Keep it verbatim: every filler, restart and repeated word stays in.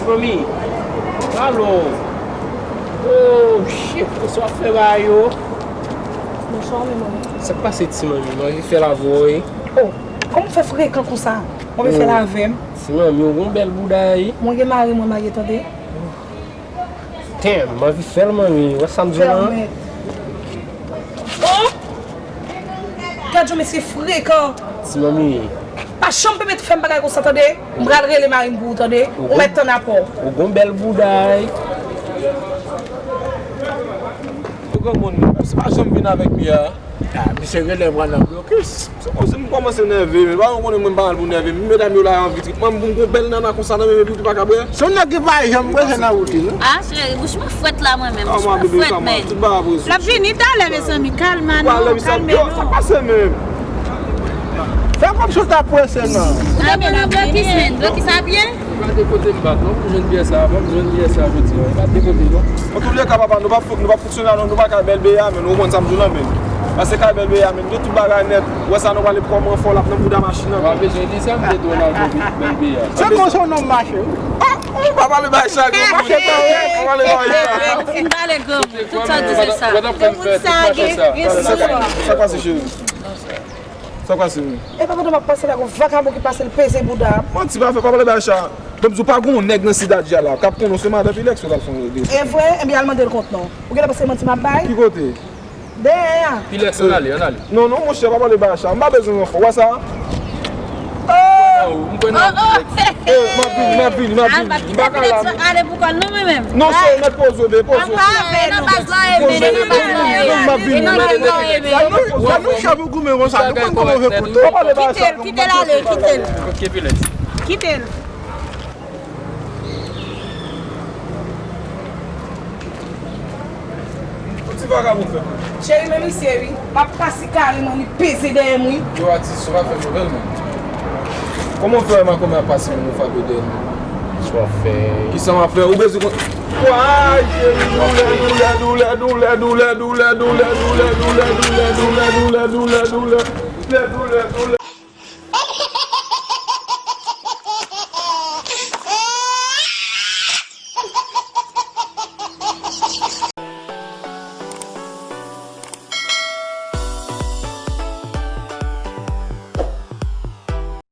Manmi, alo. Oh, shit, kòman w ap fè bagay yo? Bonswa, men manmi. Sa k pase, ti manmi? M anvi fè l avè w, wi. Oh, kòman w fè frekan konsa? W anvi fè l avè m? Ti manmi, w gon bèl bouda, wi. Mwen gen mari mwen marye, tande. Damn, m anvi fè l, manmi. Wè sa m di w lan? Pèmèt. Oh! Gad yon mesye frekan. Ti manmi. Pa janm pèmèt fè m bagay konsa, tande. M pral rele mari m pou ou, tande. Ou mèt tann apre w. Ou gon bèl bouda, wi. Ou granmoun, se pa janm vin avèk Mia. Ah, misye genlè pral nan blokis. Se konsi m kòmanse nève, men pa ou konnen mwen m pa al pou nève. Medam yo la anvi trip mwen, m pou m gon bèl nana konsa nan men, epi ou pa ka bwè. Se yon nèg ki pa janm prese nan wout li, non? Ah, cheri, bouch mwen frèt la mwen menm. Bouch mwen frèt, men. Tout bagay prese. L ap vini talè, mezanmi. Kalma non, kalme non. Sa pase menm. Fè kòmsi w ta prese, non. Ou te nan blokis, men. Blokis a pye? Gade kote m bat, non, pou m jwenn pyès sa, pou m jwenn pyès sa jodi a. Gade kote, non. Antouleka, papa, nou p ap fout, nou p ap fonksyone, non, nou pa kay bèl beye a, men, ou konn sa m di w lan, men. Pase kay bèl beye a, men, gen tout bagay nèt. Ou wè sa, nou prale pran mwen fò, l ap nan bouda machin nan. Ou pa bezwen di sa, m te di w nan bèl beye a. Se konsa w nan mache, wi. Ah, ou pa pale bay sa, granmoun. Mache pa wè. Pa pale bay sa. Fin pale, granmoun. Tout sa w di, se sa. Granmoun sa gen, gen sou. Sa k pase, cheri? Sa k pase menm? E pa pandan m ap pase la, gon vakabon ki pase, l peze bouda. Manti pa fè, pa pale bay sa. Ban m di w, pa gon nèg nan Sidadya la k ap konnen w se madan Pilex, ou t al fè yon regresi. E vre? Ebyen, al mande l kont non. Ou genlè panse se manti m ap bay? Ki kote? Dèyè a. Pilex, ann ale, ann ale. Non, non, monchè, pa pale bay sa. M pa bezwen ranfò. Wè sa? Oh! M kwè nan ou, Pilex. Eh, m ap vini, m ap vini, m ap vini. M pa ka la. Ale pou kò l non, mwen menm. Non, se mèt poze w, poze w. Ann pa avè nou. Poze w, poze w, m ap vini. Gad nou, gad nou chèf ou goumen konsa, nou konn kòman w fè kote. Kite l, kite l ale, kite l. Ok, Pilex. Kite l. Yon ti vakabon fè. Cheri, men misye wi. M ap pase kareman, li peze dèyè m wi. Yo, atis, ou pa fè nouvèl, men. Kòman w fè wè makomè ap pase moun ou frape dèyè l? Sa w ap fè? Kisa m ap fè? Ou bezwen kon. Way, cheri, doulè, doulè, doulè.